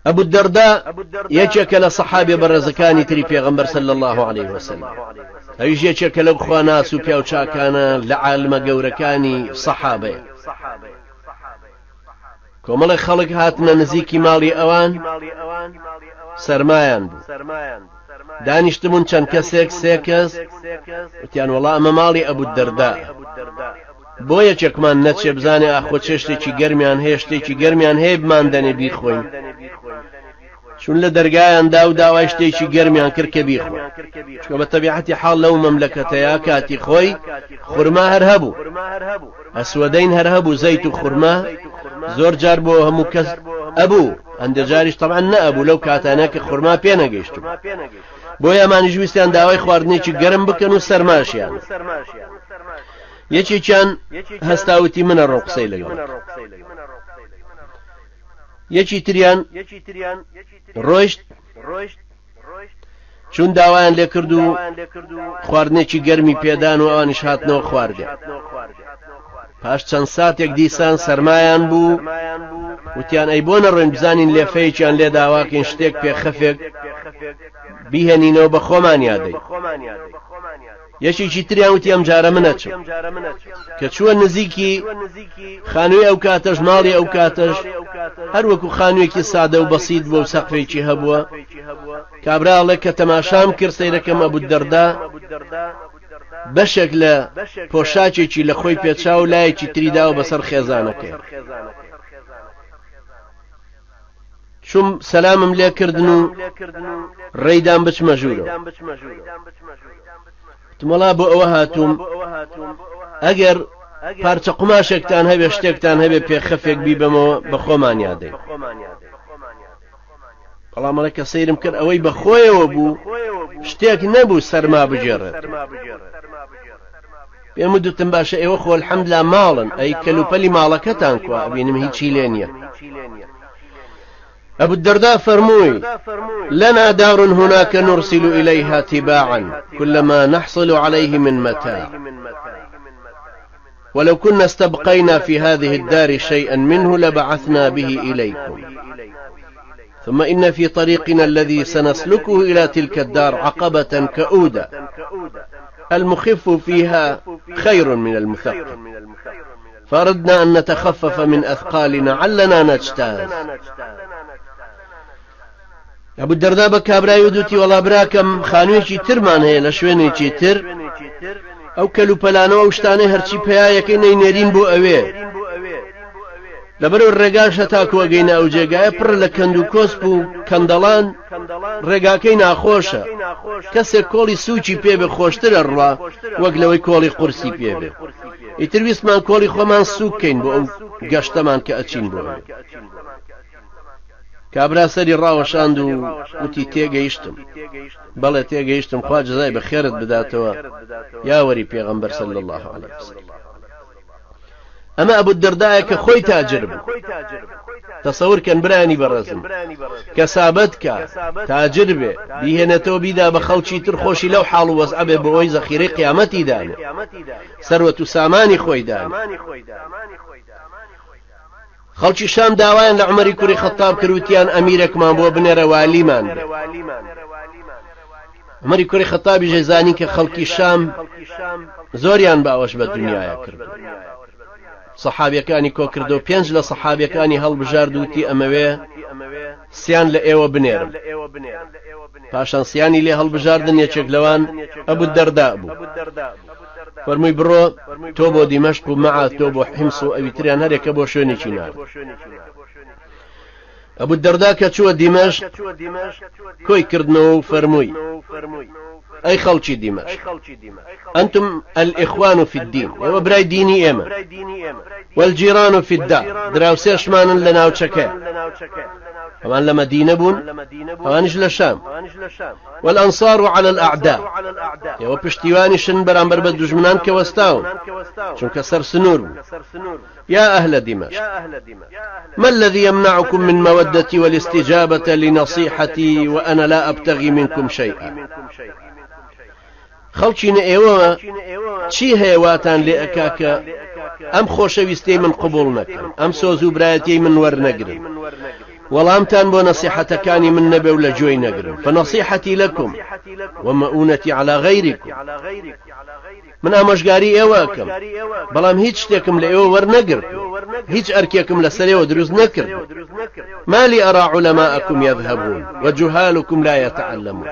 ئەبو الدەرداء یەکێکە لە سەحابیە بەڕێزەکانی تری پێغەمبەر صلی الله علیه وسلم ئەویش یەکێکە لەو خواناس و پیاوچاکانە لە عالمە گەورەکانی سەحابەیە کۆمەڵێک خەڵک هاتنە نزیکی ماڵی ئەوان سەرمایان بوو دانیشتبوون چەند کەسێک سێ کەس وتیان وەڵا ئەمە ماڵی ئەبوو دەردا بۆ یەکێکمان نەچێ بزانێ ئاخۆ چێشتێکی گەرمیان هەیە شتێکی گەرمیان هەیە بماندەنێ بیخۆین چون لە دەرگایان دا و داوای شتێکی گەرمیان کرد کە بیخۆن چونکە بە تەبیعەتی حاڵ لەو مەملەکەتەیە کاتی خۆی خورما هەر هەبوو ئەسوەدەین هەر هەبوو زەیت و خورما زۆر جار بۆ هەموو کەس ئەبوو هەندێ جاریش تەبعەن نەئەبوو لەو کاتانە کە خورما پێ نەگەیشت بۆیە ئەمانیش ویستیان داوای خواردنێکی گەرم بکەن و سەرماشیان یەکێکیان هەستاوتی منە ڕۆ قسەی لەگەڵ یەکی تریان ڕۆیشت چون داوایان لێکرد و خواردنێکی گەرمی پێدان و ئەوانیش هاتنەوە خواردیان پاش چەند ساتێک دیسان سەرمایان بوو وتیان ئەی بۆ نەڕۆین بزانین لێفەیەکیان لێ داواکەین شتێک پێخەفێک بیهێنینەوە بە خۆمان یادەی یەکێکی تریان وتی ئەم جارە من ئەچم. کە چووە نزیکی خانووی ئەو کاتەش ماڵی ئەو کاتەش هەر وەکو خانوویەکی سادە و بەسیت بووە و سەقفێکی هەبووە کابرا ئەڵێ کە تەماشام کرد سەیرەکەم ئەبوو دەردا بەشێک لە پۆشاکێکی لە خۆی پێچا و لایەکی تری داوە بەسەر خێزانەکەی. چوم سەلامم لێ کردن و ڕێیدام بچمە ژوورەوە. وتم وەڵا بۆ ئەوە هاتووم ئەگەر پارچە قوماشێکتان هەبێ شتێکتان هەبێ پێخەفێک بیبەمەوە بە خۆمان یادەین. بەڵام ئەڵێ کە سەیرم کرد ئەوەی بە خۆیەوە بوو شتێک نەبوو سەرما بگێڕێت. پێم دوتم باشە ئێوە خۆ الحەمدلا ماڵن ئەی کەلوپەلی ماڵەکەتان کوا ئەبینم هیچی لێ نییە. أبو الدرداء فرموي لنا دار هناك نرسل إليها تباعا كلما نحصل عليه من متاع ولو كنا استبقينا في هذه الدار شيئا منه لبعثنا به إليكم ثم إن في طريقنا الذي سنسلكه إلى تلك الدار عقبة كؤودة المخف فيها خير من المثقل فأردنا أن نتخفف من أثقالنا علنا نجتاز ئەبو دەردا بە کابرای ودوتی وەڵا براکەم خانوویەکی ترمان هەیە لە شوێنێکی تر ئەو کەلوپەلانەوە ئەو شتانەی هەرچی پیایەکەی نەینێرین بۆ ئەوێ لەبەرەوە ڕێگاش هەتاکو ئەگەینە ئەو جێگایە پڕ لە کەند و کۆسپ و کەندەڵان ڕێگاکەی ناخۆشە کەسێک کۆڵی سووکی پێ بێ خۆشترە ڕوا وەک لەوەی کۆڵی قورسی پێ بێ ئیتر ویستمان کۆڵی خۆمان سووک کەین بۆ ئەو گەشتەمان کە ئەچین بۆ کابرا سەری ڕاوەشاند و وتی تێگەیشتم بەڵێ تێگەیشتم خوا جزای بە خێرت بداتەوە یاوەری پێغەمبەر صلی الله علیه وسلم ئەمە ئەبو دەردایە کە خۆی تاجر بوو تەسەور کەن برانی بەڕێزم کە سابەت کە تاجر بێ بیهێنێتەوە بیدا بە خەڵکی تر خۆشی لەو حاڵ و وەزعە بێ بۆ ئەوی زەخیرەی قیامەتی دانێ سەروەت و سامانی خۆی دانێ خەڵکی شام داوایان لە عومەری کوڕی خەتاب کرد وتیان ئەمیرێکمان بۆ بنێرە والیمان بێ عومەری کوڕی خەتابیش زانی کە خەڵکی شام زۆریان باوەش بە دنیاە کرد سەحابیەکانی کۆکردەوە پێنج لە سەحابیەکانی هەڵبژارد وتی ئەمەوێ سیان لە ئێوە بنێرم پاشان سیانی لێ هەڵبژاردن یەکێک لەوان ئەبوو دەردا بوو فەرمووی بڕۆ تۆ بۆ دیمەشق و مەعاذ تۆ بۆ حیمس و ئەوی تریان هەرێکە بۆ شوێنێکی نارد. ئەبو دەردا کە چووە دیمەشق کۆی کردنەوە و فەرمووی ئەی خەڵکی دیمەشق أنتم الإخوان في الدين ئێوە برای دینی ئێمە والجیران في الدار دراوسێشمانن لە ناوچەکە ئەوان لە مەدینە بوون ئەوانیش لە شام والأنصار على الأعداء ئێوە پشتیوانیشن بەرامبەر بە دوژمنان کە وەستاون چونکە سەر سنوور بوو يا أهل دمشق ما الذي يمنعكم من مودتي والاستجابة لنصيحتي وأنا لا أبتغي منكم شيئا خەڵکینە ئێوە چی هەیە واتان لێ ئەکا کە ئەم خۆشەویستیەی من قبوڵ نەکەن ئەم سۆز و برایەتیەی من وەرنەگرن؟ وەڵامتان بۆ نەسیحەتەکانی من نەبێ و لە گوێی نەگرن فنصیحەتی لەکم ومەئونەتی علی غیرکم من ئامۆژگاری ئێوە ئەکەم بەڵام هیچ شتێکم لە ئێوە وەرنەگرت هیچ ئەرکێکم لەسەر ئێوە دروست نەکرد مالی ئەرا علماءکم یذهبون وجهالکم لا یتعلمون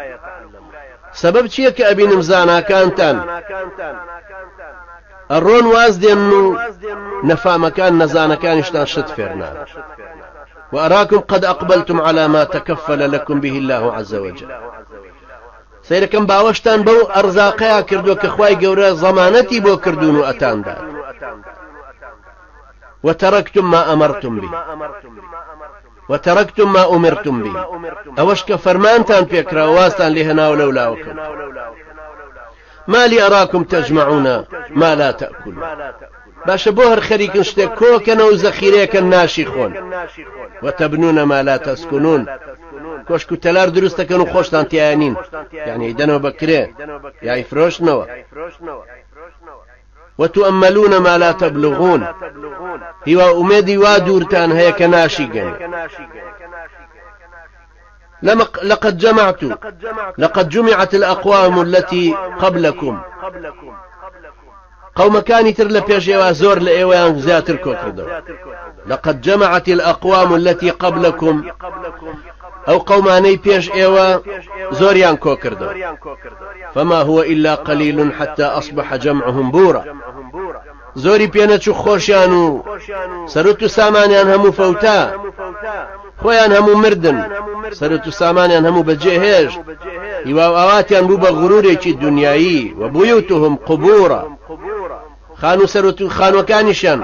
سەبەب چییە کە ئەبینم زاناکانتان ئەڕۆن واز دێن و نەفامەکان نەزانەکانیشتان شت فێرنان وأراكم قد أقبلتم على ما تكفل لكم به الله عز وجل سەیرەکەم باوەشتان بەو ئەرزاقەیا کردووە کە خوای گەورە زەمانەتی بۆ کردوون و ئەتاندات وتركتم ما أمرتم به وتركتم ما أمرتم به ئەوەش کە فەرمانتان پێکرا وازتان لێ هێناوە لەو لاوە کەوت ما لي أراكم تجمعون ما لا تأكلون باشە بۆ هەر خەریکن شتێک کۆکەنەوە و زەخیرەیەکەن ناشی خۆن وتبنون ما لا تسكنون کۆشک و تەلار دروست دەکەن و خۆشتان تیایا نین یعنی ئەیدەنەوە بە کرێ یا ئەیفرۆشنەوە وتؤملون ما لا تبلغون هیوا ئومێدی وا دوورتان هەیە کە ناشی گەن لقد جمعت لقد جمعت الأقوام التي قبلكم قەومەکانی تر لە پێش ئێوە زۆر لە ئێوەیان زیاتر کۆکردەوە لقد جمعت الأقوام التي قبلكم ئەو قەومانەی پێش ئێوە زۆریان کۆکردەوە فما هو إلا قليل حتى أصبح جمعهم بورا زۆری پێنەچوو خۆشیان و سەرت و سامانیان هەموو فەوتا خۆیان هەموو مردن سەرت و سامانیان هەموو بەجێ هێشت هیوا و ئاواتیان بوو بە غرورێکی دنیایی و بویوتهم قبورا خان و سەرت و خانوەکانیشیان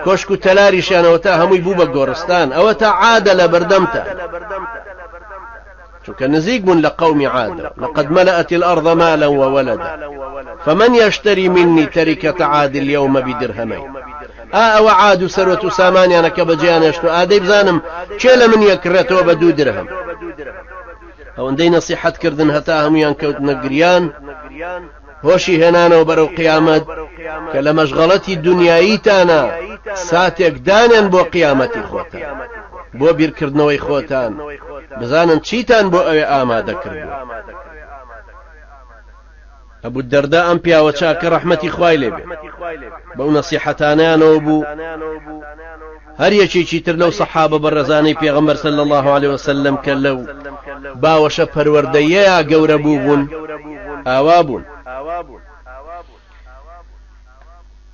کۆشک و تەلاریشیانەوە تا هەمووی بوو بە گۆڕستان ئەوە تا عادە لە بەردەمتە چونکە نزیک بوون لە قەومی عاد لقد ملأت الأرض مالا وولدا فمن يشتري مني تركة عاد اليوم بدرهمين ئا ئەوە عاد و سەروەت و سامانیانە کە بەجێیان هێشت و ئادەی بزانم کێ لە من یەکڕێتەوە بە دوو درهم ئەوەندەی نەسیحەت کردن هەتا هەمویان کەوتنە گریان هۆشی هێنانەوە بەرەو قیامەت کە لە مەشغەڵەتی دونیاییتانا ساتێک دانێن بۆ قیامەتی خۆتان بۆ بیرکردنەوەی خۆتان بزانن چیتان بۆ ئەوێ ئامادە کردووە. ئەبو دەردا ئەم پیاوە چاکە ڕەحمەتی خوای لێ بێ بەو نەسیحەتانەیانەوە بوو هەر یەکێکی تر لەو سەحابە بەڕێزانەی پێغەمبەر صلی اللە علیە وسلم کە لەو باوەشە پەروەردەیەیا گەورە بووبوون ئاوا بوون.